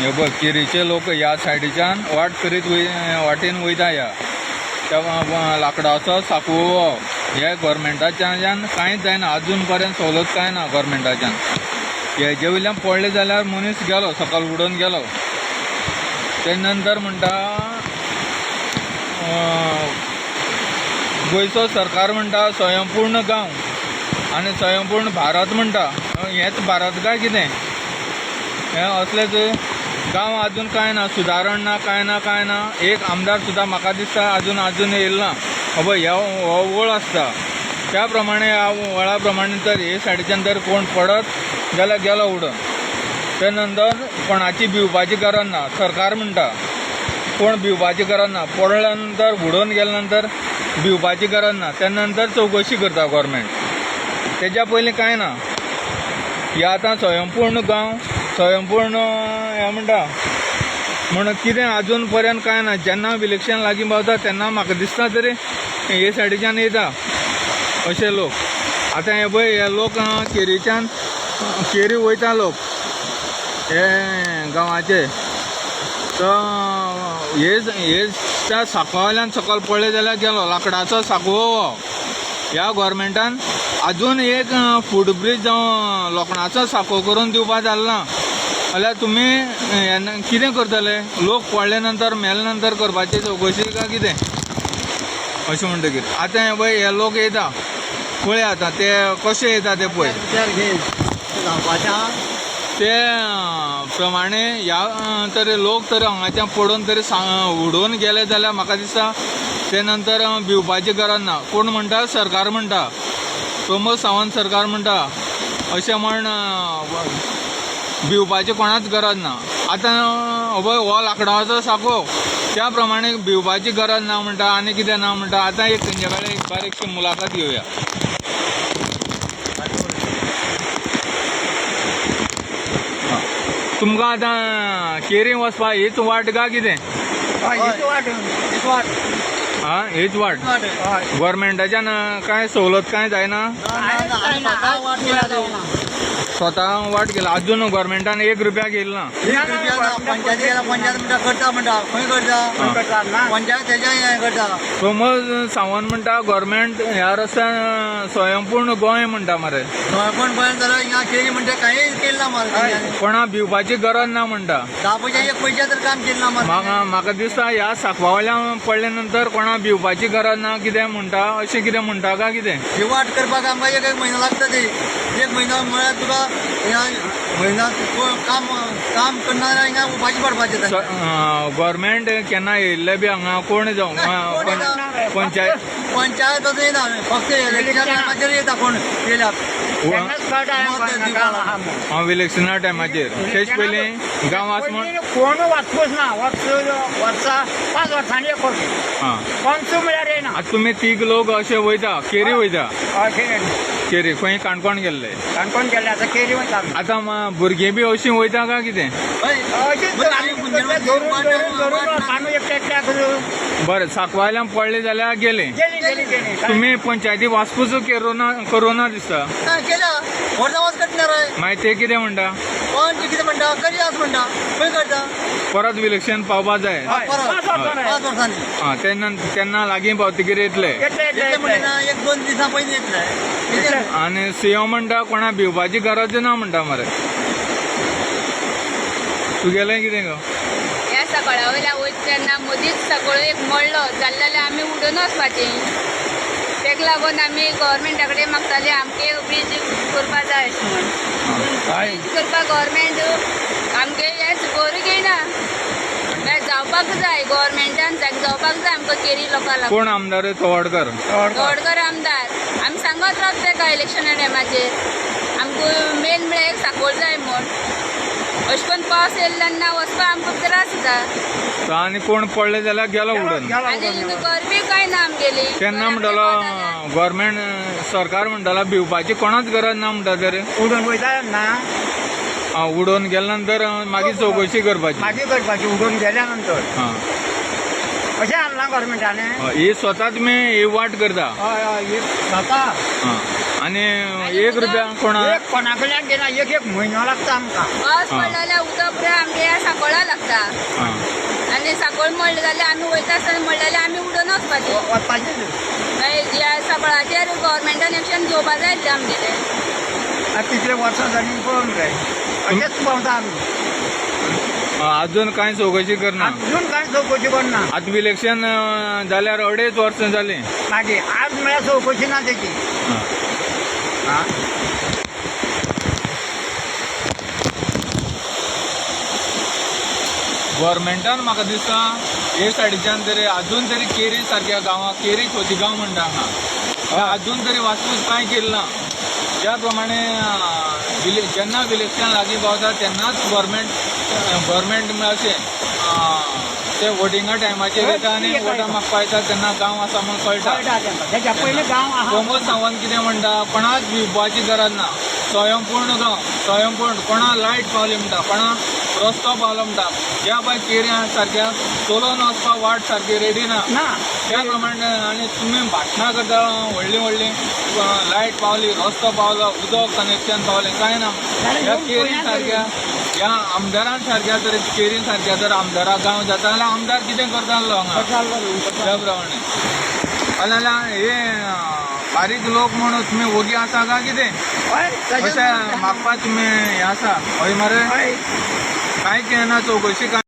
हे पळय केरीचे लोक ह्या सायडीच्यान वाट करीत वाटेन वयता ह्या त्या लाकडाचो साकू हो हे गोरमेंटाच्यान कांयच जायना, अजून पर्यंत सवलत कांय ना गोरमेंटाच्यान. हेजे वयल्यान पडले जाल्यार मनीस गेलो, सकयल उडोवन गेलो. ते नंतर म्हणटा गोंयचो सरकार म्हणटा स्वयंपूर्ण गांव आनी स्वयंपूर्ण भारत म्हणटा. हेंच भारत काय कितें? हें असलेच गांव अजून कांय ना, सुदारण ना, कांय ना, कांय ना. एक आमदार सुद्दां म्हाका दिसता अजून अजून येयलो ना. अबय ह्या हो वळ आसता त्या प्रमाणे ह्या वळा प्रमाणे तर हे सायडीच्यान जर कोण पडत जाल्यार गेलो उडून. ते नंतर कोणाची भिवपाची गरज ना. सरकार म्हणटा कोण भिवपाची गरज ना, पडल्या नंतर उडोवन गेल्या नंतर भिवपाची गरज ना. त्या नंतर चवकशी करता गोवोरमेंट, तेज्या पयलीं कांय ना. हे आतां स्वयंपूर्ण गांव, स्वयंपूर्ण हें म्हणटा म्हण कितें अजून पर्यंत कांय ना. जेन्ना इलेक्शन लागीं पावता तेन्ना म्हाका दिसता तरी हे सायडीच्यान येता अशे लोक. आतां हे पळय हे लोक केरीच्यान केरी वयता लोक हे गांवाचे. तो हे हे त्या साकवाल्यान सकयल पडले जाल्यार गेलो, लाकडाचो साकवो हो. ह्या गोवोरमेंटान अजून एक फूट ब्रीज जावं लोखणाचो साको करून दिवपा जालो ना जाल्यार तुमी कितें करतले? लोक पडले नंतर मेले नंतर करपाची चवकशी काय कितें? अशें म्हणटकीर आतां हे पळय हे लोक येता पळय आतां ते कशे येता ते पळय. ते प्रमाणे ह्या तरी लोक तर हांगाच्यान पडून तरी उडोवन गेले जाल्यार म्हाका दिसता ते नंतर भिवपाची गरज ना. कोण म्हणटा? सरकार म्हणटा, प्रमोद सावंत सरकार म्हणटा. अशें म्हण भिवपाची कोणाच गरज ना. आतां अभय हो लाकडाचो साको त्या प्रमाणे भिवपाची गरज ना म्हणटा आनी कितें ना म्हणटा. आतां एक तेंचे कडेन एक बारीकशी मुलाखत घेवया. तुमकां आतां केरी वचपाक हीच वाट काय कितें? हीच वाट, हीच वाट. आं, हीच वाट. गोवोरमेंटाच्यान कांय सवलत कांय जायना? स्वता वाट गेला, अजून गोवोरमेंटान एक रुपया घेयला ना. पंचायत म्हणटा करता म्हणटा, खंय करता? पंचायत तेज्या हें करता. प्रमोद सावंत म्हणटा गोवोरमेंट ह्या रस्त्यान स्वयंपूर्ण गोंय म्हणटा मरे. स्वयंपूर्ण गोंय जाल्यार हिंगा केरी म्हणटा कांय केलें ना मरे. कोणा भिवपाची गरज ना म्हणटा. 10 पयशा एक पयशा तर काम केलें ना मरे. म्हाका दिसता ह्या साकवावयल्यान पडले नंतर कोणा भिवपाची गरज ना कितें म्हणटा, अशें कितें म्हणटा काय कितें? ही वाट करपाक आमकां एक एक म्हयनो लागता. ती एक म्हयनो म्हळ्यार तुका हिंगा म्हयनो काम काम करना जाल्यार हिंगा उपाशी पडपाचें. गोवोरमेंट केन्ना येयल्ले बी हांगा कोण जावं पंचायत पंचायत अजून येना, फक्त इलेक्शन टायमाचेर येता कोण येयल्यार. हांव इलेक्शना टायमाचेर तेच पयलीं गांव आस म्हण कोण वाचपूच ना. वर्स वर्सा 5 वर्सांनी एक फावटी आं कोणचो म्हळ्यार येना. आतां तुमी तीग लोक अशे वयता केरी वयता? केरी खंय? काणकोण गेल्ले? काणकोण गेल्ले, आतां केरी वयता. आतां भुरगीं बी अशीं वयता काय कितें? बरें, साकवायल्यान पडले जाल्यार गेले. गेली गेली गेली. तुमी पंचायती वासपूस करोना दिसता. केल्या वर्सां वास कटणार. मागीर ते कितें म्हणटा? कोण कितें म्हणटा? करी आस म्हणटा, खंय करता? परत इलेक्शन पावपा जाय. परत 5 वर्सांनी. आं, तेन्ना तेन्ना लागीं पावतकीर येतले. म्हणटा एक 2 दिसां पयलीं येतले. आनी सीएम म्हणटा कोणा भिवपाची गरज ना म्हणटा मरे. तुगेलें कितें गो? ह्या सकाळा वयल्या वयता तेन्ना मदींच सगळो एक मळ्ळो जालें जाल्यार आमी उडून वचपाचें. तेका लागून आमी गोवोरमेंटा कडेन मागताले आमगे ब्रीज करपा जाय अशें म्हण. ब्रीज करपाक गोवोरमेंट आमगे हें बरो घेयना. जावपाक जाय गोवोरमेंटान, जावपाक जाय आमकां केरी लोकां लागून. कोण आमदार? तोवाडकर. गवडकर आमदार. आमी सांगत रावता तेका इलेक्शना टायमाचेर आमकां मेन म्हळ्यार एक साकोळ जाय म्हण. अशें करून पावस येयलो तेन्ना वचपाक आमकां त्रास जाता. आनी कोण पडले जाल्यार गेलो उडून. आनी गरबी कांय ना आमगेली. तेन्ना म्हणटलो गोवोरमेंट सरकार म्हणटालो भिवपाची कोणाच गरज ना म्हणटा तर. उडून वयता ना. आं, उडोवन गेल्या नंतर मागीर चवकशी करपाची. मागीर करपाची उडून गेल्या नंतर. आं, अशें आणलां गोवोरमेंटान. ही स्वता तुमी ही वाट करता? हय हय, ही स्वता. आं, आनी एक रुपया कोणा एक कोणा कडल्यान घेना, एक एक म्हयनो लागता आमकां. पावस हा. पडलो जाल्यार उदक पुराय आमगे सांकळा लागता आं. आनी सांकळ मोडलें जाल्यार आमी वयता आसतना मोडलें जाल्यार आमी उडोवन वचपाचें. वचपाचें. मागीर ह्या सांकळाचेर गव्हर्मेंटान एक्शन घेवपा जाय आसलें आमगेलें. आतां कितले वर्सां जालीं पळोवंक जाय, अशेंच भोंवता आमी. अजून कांय चवकशी करना? अजून कांय चवकशी करना. आतां इलेक्शन जाल्यार अडेच वर्सां जालीं. मागीर आज म्हळ्यार चवकशी ना तेची. आं. गव्हर्मेंटान म्हाका दिसता हे सायडीच्यान तरी अजून तरी केरी सारक्या गांवांत, केरी खोतीगांव म्हणटा हांगा, हय अजून तरी वास्तूच कांय केलें ना. ज्या प्रमाणे जेन्ना इलेक्शन लागीं पावता तेन्नाच गव्हर्मेंट गव्हर्मेंट म्हळ्यार अशें ते वोटिंगा टायमाचेर येता आनी वोटां मागपा येता तेन्ना गांव आसा म्हूण कळटा. कळटा तेंकां, तेच्या पयलीं गांव आहा. प्रमोद सावंत कितें म्हणटा, कोणाक भिवपाची गरज ना, स्वयंपूर्ण गांव, स्वयंपूर्ण. कोणा लायट पावली म्हणटा, कोणा रस्तो पावलो म्हणटा. ज्या बाय केऱ्या सारक्या चलोवन वचपाक वाट सारकी रेडी ना. ना. त्या प्रमाणे आनी तुमी भाशणां करता व्हडलीं व्हडलीं, लायट पावली, रस्तो पावलो, उदक कनेक्शन पावलें, कांय ना. ह्या केरी सारक्या ह्या आमदारां सारक्या तर केरी सारक्या जर आमदारा गांव जाता जाल्यार आमदार कितें करता आसलो हांगा? त्या प्रमाणे जाल्यार हे बारीक लोक म्हणून तुमी वोगी आसा काय कितें? हय. अशें मागपा तुमी हें आसा, हय मरे? हय. कांय केन्ना चवकशी कांय.